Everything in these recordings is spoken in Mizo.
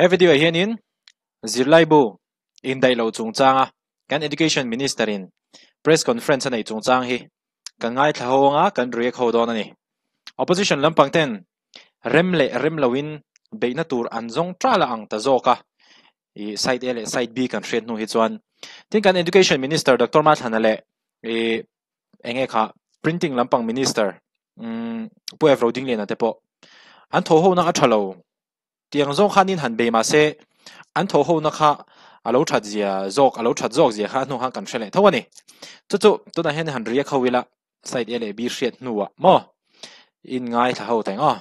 He video ah hianin zirlaibu indaih loh chungchanga kan Education Minister in press conference a neih chungchang hi kan ngaithla ho anga kan react ho dawn a ni. Opposition lampang ten rem leh rem loin beihna tur an zawng tala ang ta zawk a, i side A leh side B kan hriat hnu hi chuan. Tin kan Education Minister Doctor Mathlana leh i enge kha printing lampang Minister Pu Ev Rodingliana te pawh an thaw hona a tha lo. Tiang zawng khanin han bei mah se an thaw hona kha a lo that zia zawk a lo that zawk zia kha a hnu khan kan hre leh tho a ni. Chu chu tunah hian han react ho ila side A leh B hriat hnuah maw in ngaithla ho teng aw.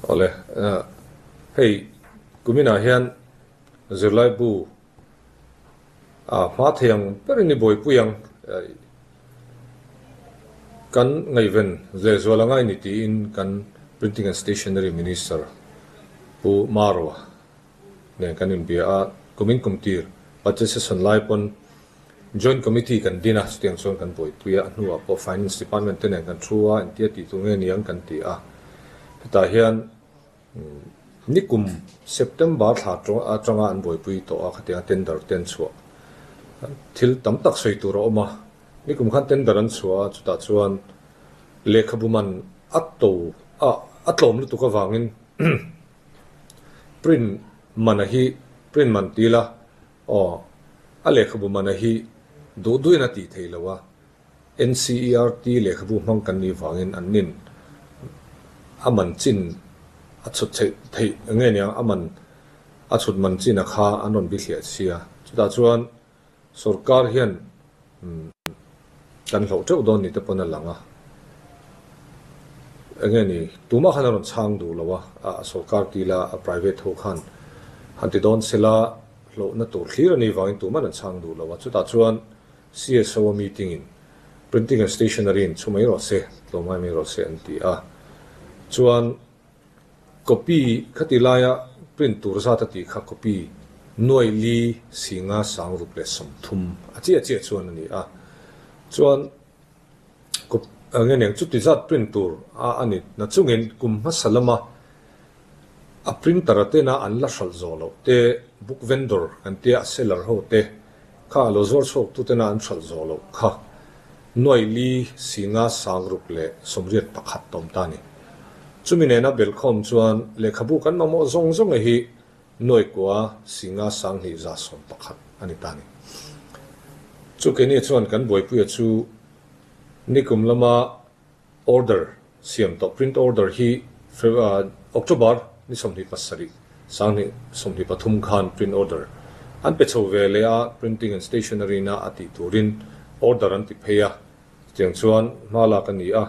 Awle, hei kuminah hian zirlaibu a hma thei ang berin i buaipui ang kan ngaihven lehzual a ngai ni tiin kan Printing and Stationery Minister Pu Marwa nen kan inbia a, kumin kumtir Budget Session lai pawn Joint Committee kan din a, chutiang chuan kan buaipui a, a hnuah pawh Finance Department te nen kan thu a, engtia tih tur nge niang kan ti a. Hetah hian nikum September thla atanga an buaipui tawh a, khatianga tender te an chhuah. Thil tam tak sawi tur a awm a, nikum khan tender an chhuah a, chutah chuan lehkhabu man a to a, a tlawm lutuk avangin print man a hi print man ti ila, Aw, a lehkhabu mana hi duh duhin a tih theih loh a, NCERT lehkhabu hmang kan nih vangin an nin a man chin a chhut theih theih nge niang a man a chhut man chin a kha an rawn bithliah sia. Chutah chuan sorkar hian Kan hlauh teuh dawn ni te pawn a lang a. Enge ni, tumah khan a rawn chhang duh lo a, a sorkar tila a private ho khan han ti dawn sela hlauhna tur thlir a nih vangin tumah an chhang duh lo a. Chutah chuan CSO a meeting in Printing and Stationery in chhu mai rawh se, tlawmngai mai rawh se an ti a. Chuan Copy khati laia print tur zat a tih kha copy nuai li singa sangruk leh 30 a chiah chiah chuan a ni a. Chuan nge niang chuti zat print tur a a ni na chungin kum hmasa lama a printer a tena an la hralh zawh loh te book vendor kan tia a seller ho te kha a lo zuar chhuak tu tena an hralh zawh loh kha nuai li singa sangruk leh 81 tawm ta a ni. Chumi nena belhkhawm chuan lehkhabu kan mamawh zawng zawng hi nuai kua singa 2 111 a ni ta a ni. Chu keini chuan kan buaipuia chu nikum lama Order siam tawh print order hi October ni 27 2023 khan print order an pe chho ve leh a, printing and stationery na a tih turin order an ti phei a, chutiang chuan hma lak a ni a.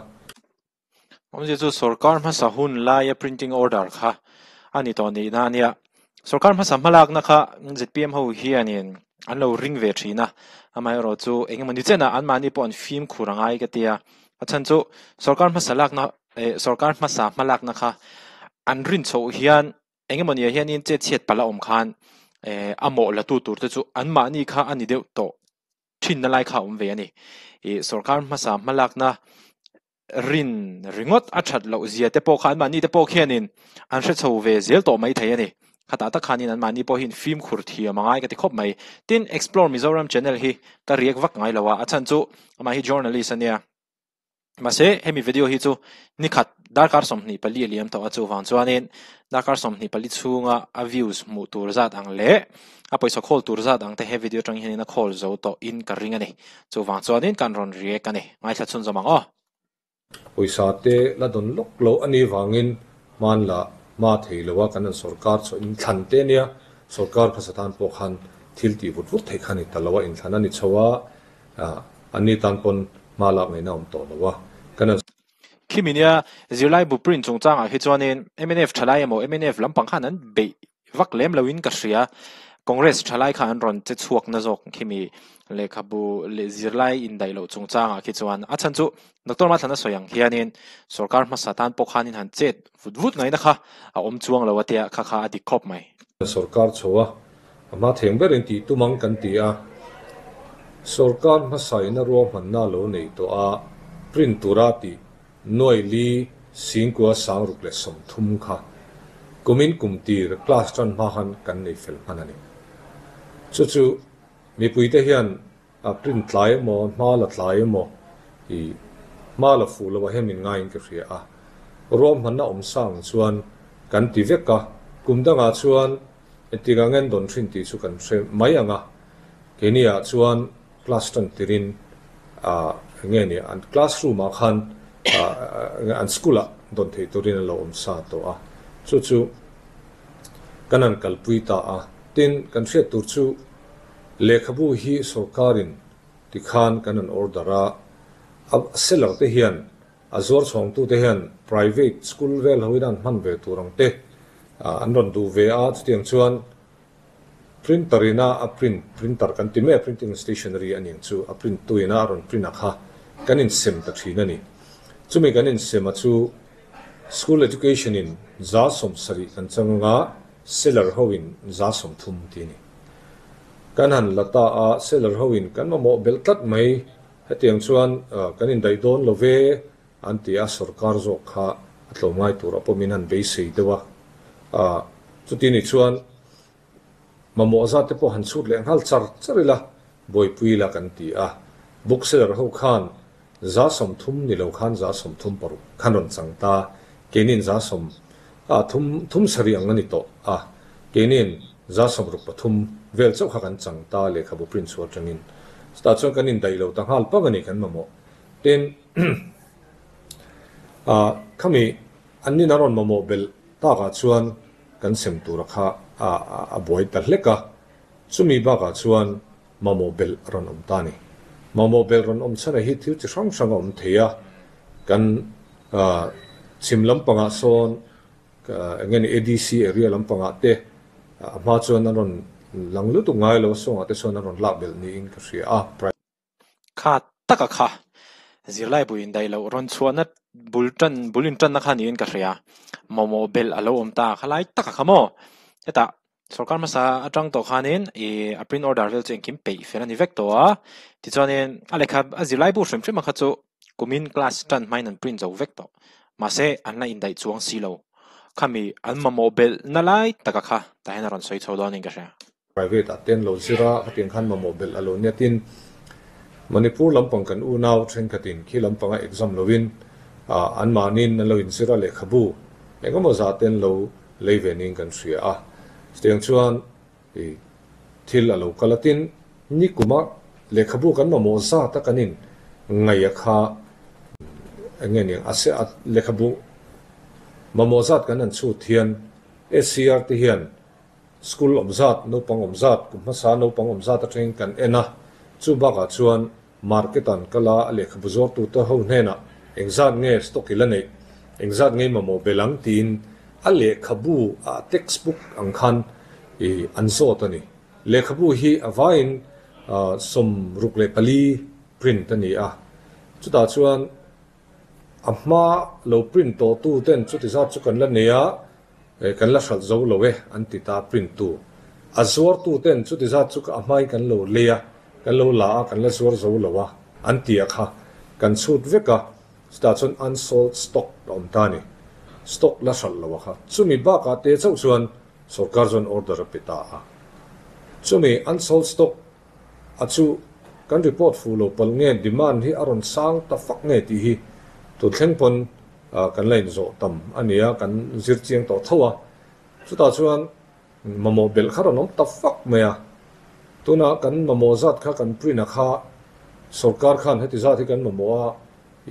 Awmzia chu sorkar hmasa hun laia printing order kha a ni tawh nihna a nia. Sorkar hmasa hmalakna kha zpm ho hianin an lo ring ve thin a, amaherawh chu engemaw ni chenah anmahni pawh an fimkhur a ngai ka ti a, a chhan chu sorkar hmasa lakna eh sorkar hmasa hmalakna kha an rin chhoh hian engemaw niah hianin chet chhiat palh a awm khan eh a mawh la tu tur te chu anmahni kha a ni deuh tawh thinna lai kha a awm ve a ni. Ih sorkar hmasa hmalakna rin ringawt a that loh zia te pawh kha anmahni te pawh khianin an hre chho ve zel tawh mai thei a ni. Khatah tak khanin anmahni pawh hian fimkhur thiam a ngai ka ti khawp mai. Tin, Explore Mizoram channel hi ka react vak ngai lo a, a chhan chu amah hi journalist a nia. Mahse, hemi video hi chu nikhat darkar 24 a liam tawh a, chuvang chuanin darkar 24 chhunga a views hmuh tur zat ang leh a pawisa khawl tur zat ang te he video atang hianin a khawl zo tawh in ka ring a ni. Chuvang chuanin kan rawn react a ni. Ngaithla chhunzawm ang aw. Pawisa te la dawn lawk lo a nih vangin hman la hma thei lo a, kan han sorkar chhuah inthlan te ania, sorkar hmasa tan pawh khan thil tih vut vut theih kha a ni ta lo a, inthlan a ni chho a, anni tan pawn hma lak ngaihna a awm tawh lo a, kan han. Khimi nia zirlaibu print chungchangah hi chuanin mnf thalai emaw mnf lampang khan an beih vak lem loin ka hria. Congress thalai kha an rawn che chhuak na zawk khimi lehkhabu leh zirlai indaih loh chungchangah khi chuan a chhan chu Doctor Mathlana sawi ang hianin sorkar hmasa tan pawh khanin han chet vut vut ngaihna kha a awm chuang lo a tia kha kha a dik khawp mai. Sorkar chho a, a hma theng berin tih tum ang kan ti a, sorkar hmasa in a ruahmanna lo nei tawh a, print tura tih nuai li. Singkua 6030 kha kumin kum tir class tan hma khan kan nei fel hman a ni. Chu chu mipuite hian a print tlai emaw hma la tlai emaw i hma la fuh lo ah hian min ngaiin ka hria a. Ruahmanna awm sang chuan kan ti vek a, kum dangah chuan engtik ang en dawn thin tih chu kan hre mai ang a. Keini ah chuan class tan tirin ah enge ni an classroom ah khan ah an school ah dawn theih turin a lo awm sa tawh a, chu chu kan han kalpui ta a. Tin, kan hriat tur chu lehkhabu hi sorkarin tikhan kan han order a, a seller te hian a zuar chhawngtute hian private school vel hoin an hman ve tur ang te an rawn duh ve a, chutiang chuan Printer ina a print, printer kan ti mai a, printing stationery a ning chu a print tu ina a rawn print a kha kan insem ta thin a ni. Chumi kan insem a chu School Education in 70% kan chang anga seller ho in 30% ti a ni. Kan han la ta a, seller ho in kan mamawh belh tlat mai, hetiang chuan kan indaih dawn lo ve an ti a, sorkar zawk kha a tlawm ngai tur a pawmin han beisei deuh a, chuti ni chuan mamawh zat te pawh han chhut leh nghal char char ila, buaipui ila kan ti a, book seller ho khan 30 ni lo khan 36 khan rawn chang ta, keinin za sawm a thum thum sarih ang a ni tawh a, keinin 63 vel chauh kha kan chang ta lehkhabu print chhuah atangin, chutah chuan kan indaih lo ta nghal pang a ni kan mamawh. Tin, khami an nin a rawn mamawh belh takah chuan kan sem tura kha a buai ta hlek a, chumi bakah chuan mamawh belh a rawn awm ta a ni. Mamawh belh rawn awm chhan hi thil chi hrang hrang a awm thei a, kan chhim lampangah sawn eng nge ni ADC area lampangah te a hma chuan an rawn lang lutuk ngai lo a, sawngah te chuan an rawn lak belh niin ka hria a. Kha taka kha zirlai bu indaih loh rawn chhuahna bul tan bul intanna kha niin ka hria. Mamawh belh a lo awm ta kha lai taka kha maw? Hetah sorkar hmasa atang tawh khanin ih a print order vel chu engkim peih fel a ni vek tawh a. Tichuanin a lehkha a zirlai bu hrim hrim ang kha chu kumin class tan hmain an print zo vek tawh. Mahse an la indaih chuang si lo. Khami an mamawh belh na lai taka kha tah hian a rawn sawi chho dawnin ka hria. Private ah ten lo zir a, khatiang khan mamawh belh a lo nia tin Manipur lampang kan unau thenkhatin khi lampanga exam lovin anmahniin an lo inzir a, lehkhabu engemaw zah ten lo lei ve niin kan hria a. Chutiang chuan thil a lo kal a, tin nikuma lehkhabu kan mamawh zat a kan in ngaih a kha eng nge niang a se a lehkhabu mamawh zat kan han chhut hian SCR te hian School awm zat, naupang awm zat, kum hmasa naupang awm zat atangin kan en a, chu bakah chuan market an kal a, a lehkhabu zawrtute ho hnenah engzat nge stock i la neih, engzat nge i mamawh belh ang tiin a lehkhabu a textbook ang khan i an zawt a ni. Lehkhabu hi a vaiin 64 print a ni a, chutah chuan A hma lo print tawh tu ten chuti zat chu kan la nei a, kan la hralh zo lo e an ti ta print tu. A zuar tu ten chuti zat chu a hmain kan lo lei a, kan lo la a, kan la zuar zo lo a an ti a kha kan chhut vek a, chutah chuan unsold stock a awm ta a ni. Stock la hralh lo a kha. Chumi bakah te chauh chuan sorkar chuan order a pe ta a. Chumi unsold stock A chu kan report fuh lo palh nge demand hi a rawn sang ta fak nge tih hi tun thleng pawn kan la inzawh tam a ni a, kan zir chiang tawh tho a. Chutah chuan mamawh belh kha rawn awm ta fak mai a. Tunah kan mamawh zat kha kan print a kha sorkar khan heti zat hi kan mamawh a,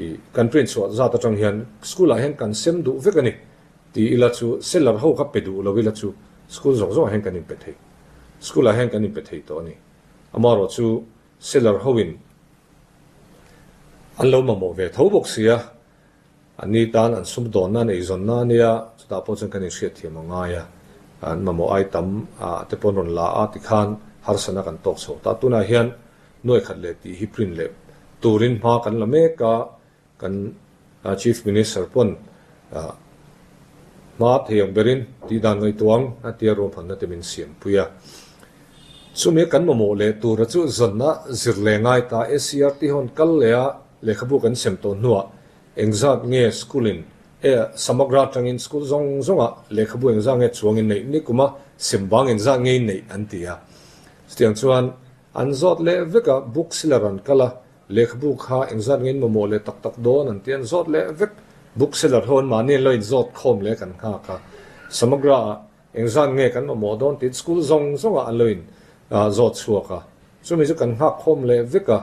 ih kan print chhuah zat atang hian school ah hian kan sem duh vek a ni ti ila chu seller ho kha pe duh lo ila chu school zawng zawng ah hian kan inpe thei. School ah hian kan inpe thei tawh a ni. Amaherawh chu seller ho in an lo mamawh ve tho bawk sia, an ni tan an sum dawnna an eizawnna a nia, chutah pawh chuan kan inhriatthiam a ngai a, an mamawh ai tam te pawh an rawn la a tikhan harsana kan tawk chho ta. Tunah hian nuai khat leh tih hi print leh turin hma kan la mek a, Kan Chief Minister pawn hma thei ang berin tihdan ngaihtuang a tia ruahmanna te min siampui a. Chumi kan mamawh leh tura chu zawnna zir leh ngai ta SCRT hawn kal leh a lehkhabu kan sem tawh hnuah engzat nge school in E Samagra atangin school zawng zawngah lehkhabu engzah nge chuang in neih nikuma sem bang engzah nge in neih an ti a. Chutiang chuan an zawt leh vek a, book seller an kal a, lehkhabu kha engzat nge in mamawh leh tak tak dawn an ti a, an zawt leh vek. Book seller ho an mahni an lo inzawt khawm leh kan nghak a. Samagra ah engzat nge kan mamawh dawn tiin school zawng zawngah an lo in zawt chhuak a. Chumi chu kan nghak khawm leh vek a,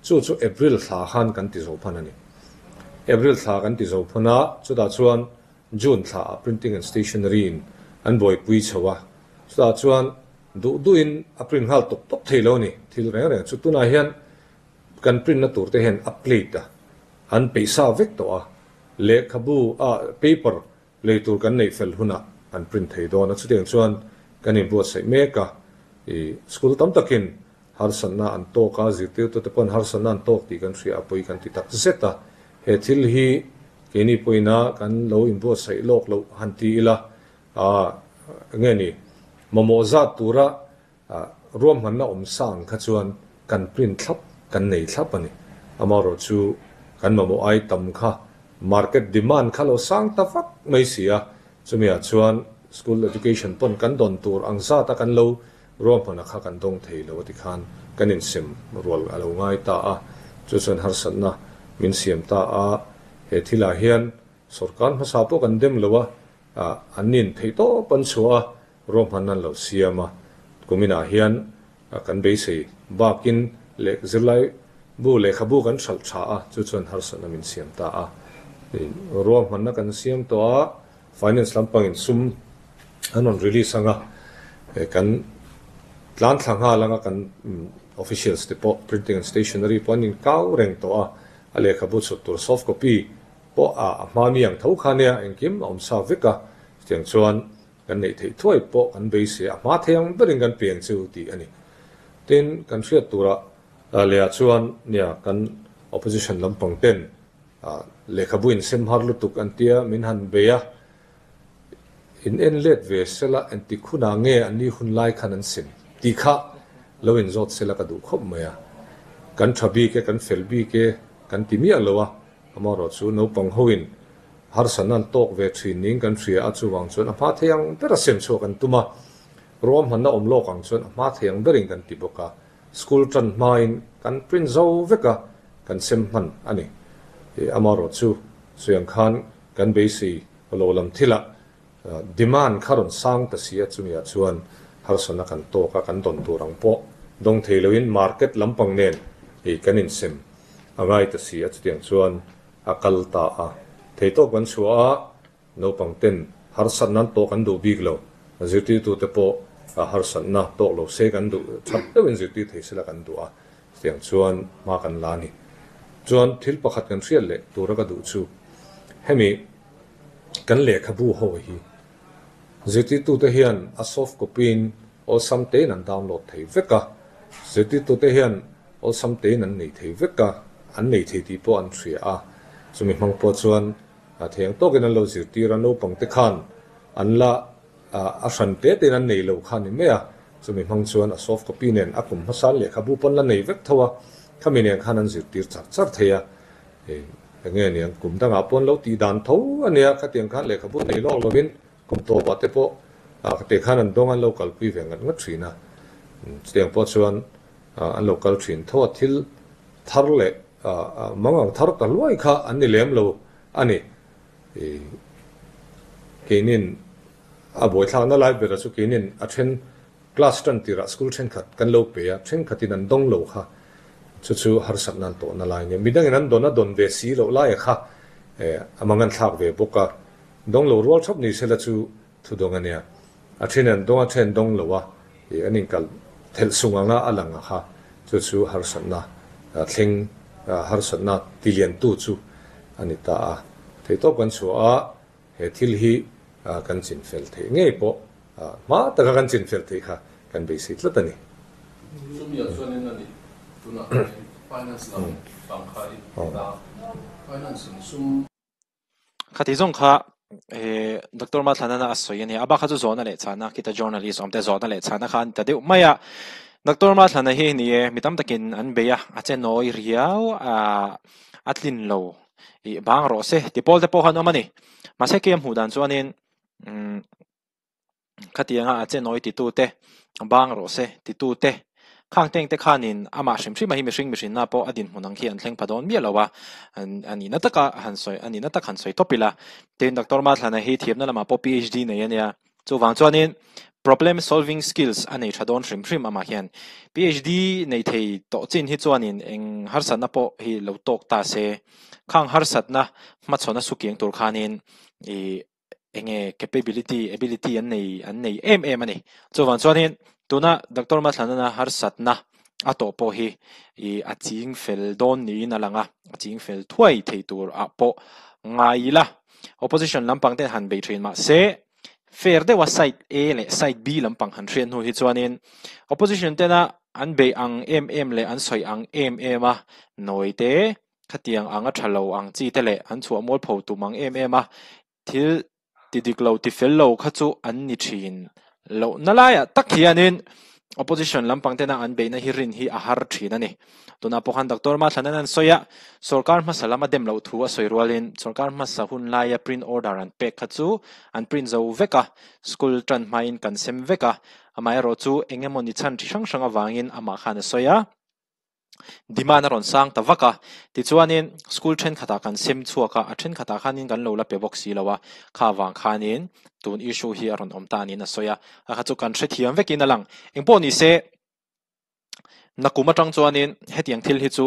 Chu chu April thla khan kan ti zo phan a ni. April thla kan ti zo phan a, chutah chuan June thla ah Printing and Stationery in an buaipui chho a, chutah chuan duh duhin a print nghal tawp tawp thei lo a ni. Thil reng reng chu tunah hian kan print na tur te hian a plate a an peih sa vek tawh a, lehkhabu a paper lei tur kan neih fel hunah an print thei dawn a, chutiang chuan kan inbuatsaih mek a, i school tam takin Harsatna an tawk a, zirtirtute pawn harsatna an tawk tih kan hria a, pawi kan ti tak zet a. He thil hi keini pawina kan lo inbuatsaih lawk loh han ti ila, aah nge ni, mamawh zat tura ruahmanna awm sa ang kha chuan kan print thlap, kan nei thlap a ni. Amaherawhchu kan mamawh ai tam kha market demand kha lo sang ta vak mai si a, chumiah chuan school education pawn kan dawn tur ang zata kan lo Ruahmana kha kan dawng thei lo a ti khan kan insem rual a lo ngai ta a, chu chuan harsatna min siam ta a, he thilah hian sawrkar hmasa pawh kan dem lo a, an nin theih tawp an chhuah a, ruahmanna an lo siam a, kuminah hian kan beisei bakin leh zirlai bu lehkhabu kan hralh tha a, chu chuan harsatna min siam ta a, ruahmanna kan siam tawh a. Finance lampangin sum an rawn release anga kan tlan thla nghal anga kan officials te pawh printing and stationery pawh an inkau reng tawh a, a lehkhabu chhut tur soft copy pawh a hma mi ang tho kha nia engkim a awm sa vek a, chutiang chuan kan neih theih thuai pawh kan beisei a, a hma thei ang berin kan piang chu tih a ni. Tin, kan hriat turah lehah chuan nia kan opposition lampang ten Lehkhabu in sem har lutuk an tia min han bei a, in en let ve sela engtik hunah nge an ni hun lai khan an sem tih kha lo in zawt sela ka duh khawp mai a. Kan tha bik e, kan fel bik e kan ti miah lo a, amaherawh chu naupang ho in harsatna an tawk ve thin niin kan hria a, chuvang chuan a hma thei ang bera sem chhuak an tum a, ruahmanna awm lawk ang chuan a hma thei ang berin kan ti bawk a. School tan hmain kan print zo vek a, kan sem hman a ni. Amaherawh chu sawiang khan kan beisei lo lam thilah demand kha rawn sang ta si a, chumiah chuan harsatna kan tawk a, kan dawn tur ang pawh dawng thei loin market lampang nen kan insem a ngai ta si a, chutiang chuan a kal ta a. Theitawp kan chhuah a, Naupang ten harsatna an tawh kan duh bik lo, zirtirtute pawh harsatna tawk lo se kan duh that deuhin zirtir thei sela kan duh a, chutiang chuan hma kan la a ni. Chuan thil pakhat kan hriat leh tura ka duh chu hemi kan lehkhabu ho hi zirtirtute hian a soft copy in awlsam tein an download thei vek a, zirtirtute hian awlsam tein an nei thei vek a, an nei thei tih pawh an hria a, chumi hmang pawh chuan A theng tawkin an lo zirtir a, naupang te khan an la a hran te tein an nei lo kha ni mai a, chumi hmang chuan a soft copy nen a kum hmasa lehkhabu pawn la nei vek tho a, khami nen khan an zirtir char char thei a, enge niang kum dangah pawn lo tih dan tho a nia, khatiang khan lehkhabu nei lawk lovin kum tawpah te pawh te khan an dawng an lo kalpui ve ngat ngat thin a, chutiang pawh chuan an lo kal thin tho a, thil thar leh Mangang thar ta hluai kha an ni lem lo a ni. Keinin a buaithlakna lai bera chu keinin a then class tan tirah school thenkhat kan lo pe a, thenkhatin an dawng lo kha chu chu harsatna an tawhna lai a nia. Midangin an dawn a dawn ve si loh laia kha a mangan thlak ve bawk a, dawng lo rual thap ni sela chu Thu dawng a nia. A then an dawng a then dawng lo a, ih an inkal thelh sung anga a lang a kha chu chu harsatna thleng harsatna tiliantu chu a ni ta a. Theihtawp kan chhuah a, he thil hi kan chinfel theih ngei pawh hma taka kan chinfel theih kha kan beisei tlat a ni. Chumi ah chuanin a ni tunah hian finance lam pang kha i ti ta a, finance in sum Khati zawng kha Doctor Mathlana a sawi a nia, a bak kha chu zawhna leh chhana khita journalist awm te zawhna leh chhana kha an ta deuh mai a. Doctor Mathlana hi ni e, mi tam takin an bei a, a che nawi riau a, a tlin lo. I bang rawh se ti pawl te pawh khan awm a ni. Mahse kei a hmuh dan chuanin umm khatianga a che nawi titu te, bang rawh se titu te, khang teng te khanin amah hrim hrim a hi mihring mihrinna pawh a dinhmun ang khi an thleng pha dawn miah lo a, a nihna taka han sawi a nihna tak han sawi tawp ila. Tin, Doctor Mathlana hi thiamna lamah pawh PhD nei a nia. Chuvang chuanin problem solving skills a nei tha dawn hrim hrim amah hian PhD nei thei tawh chin hi chuanin eng harsatna pawh hi lo tawk ta se, khang harsatna hmachhawn a sukiang tur khanin ih enge capability, ability an nei an nei em em a ni. Chuvang chuanin tuna Doctor Mathlana harsatna a tawh pawh hi ih a ching fel dawn niin a lang a, a ching fel thuai thei tur ah pawh ngai ila. Opposition lampang te han bei thin mah se fair deuha side A leh side B lampang han hriat hnu hi chuanin opposition tena an beih ang em em leh an sawi ang em em a nawi te khatiang anga tha lo ang chi te leh an chhuah mualpho tum ang em em a thil ti dik lo ti fel lo kha chu an ni thin lohna laiah tak hianin opposition lampang tena an beihna hi rin hi a har thin a ni. Tunah pawh khan Doctor Mathlanan an sawi a, sorkar hmasa lama dem loh thu a sawi rualin sorkar hmasa hun laia print order an pek kha chu an print zo vek a, school tan hmain kan sem vek a, amaherawhchu eng emaw ni chhan chi hrang hrang avangin amah khan a sawi a. Demand a rawn sang ta vak a, tichuanin school thenkhatah kan sem chhuak a, a thenkhatah khanin kan lo la pe bawk si lo a, kha vang khanin tun issue hi a rawn awm ta niin a sawi a, a kha chu kan hrethiam vekin a lang. Engpawh ni se, nakum atang chuanin hetiang thil hi chu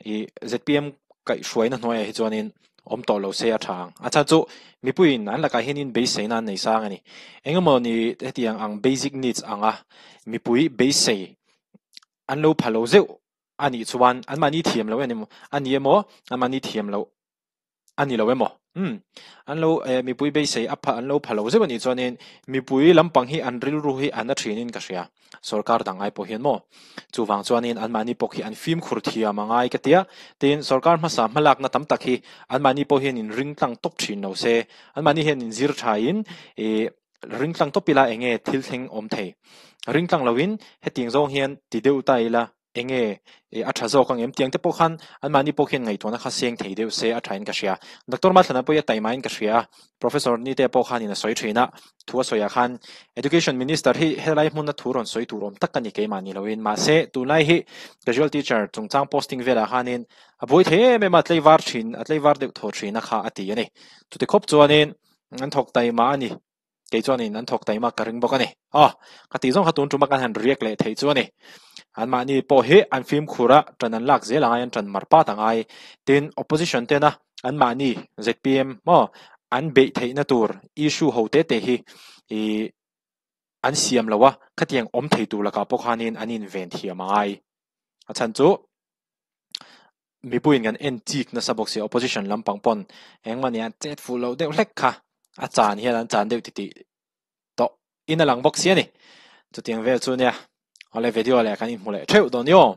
ih zpm kaihhruaina hnuaiah hi chuanin awm tawh lo se a tha ang. A chhan chu mipuiin an lakah hianin beiseina an nei sang a ni. Engemaw ni hetiang ang basic needs anga mipui beisei an lo pha lo zeuh a nih chuan anmahni thiam loh a ni emaw anmahni thiam loh a ni lo emaw umm an lo eh mipui beisei a pha an lo pha lo zeuh a nih chuanin mipui lampang hi an rilru hi a na thinin ka hria sorkar dang ai pawh hian maw chuvang chuanin anmahni pawh khi an fimkhur thiam a ngai ka tia tin sorkar hmasa hmalakna tam tak hi anmahni pawh hian in ring tlang tawp thin lo se anmahni hian in zir thain ih Ring tlang tawp ila enge thil thleng awm thei? Ring tlang loin hetiang zawng hian ti deuh ta ila enge a tha zawk ang em? Tiang te pawh khan anmahni pawh khian ngaihtuahna kha seng thei deuh se a thain ka hria. Doctor Mathlana pawh hi a taimain ka hria a, Professor Nite pawh khanin a sawi thin a, thu a sawiah khan Education Minister hi helai hmuna thu rawn sawi tur awm tak a ni keimah ni loin mahse tunlai hi casual teacher chungchang posting velah khanin a buai thei em em a, tleivar thin a tleivar deuh thaw thin a kha a ti a ni. Chuti khawp chuanin An thawk taima a ni. Kei chuanin an thawk taima ka ring bawk a ni. Aw, ka tih zawng kha tun tuma kan han riak leh theih chu a ni. Anmahni pawh hi an fimkhur a, ṭan an lak zel angai, an ṭan mar pat angai. Tin, opposition tena anmahni zpm maw an beih theihna tur issue ho te te hi ih an siam lo a, khatiang awm thei tur lakah pawh khanin an inven thiam angai. A chhan chu Mipuiin kan en chik nasa bawk si, opposition lampang pawn engmah nia chet fuh loh deuh hlek kha a chan hian an chan deuh titih tawh in a lang bawk si a ni. Chutiang vel chu nia, awle video leh kan inhmu leh theuh dawn ni aw.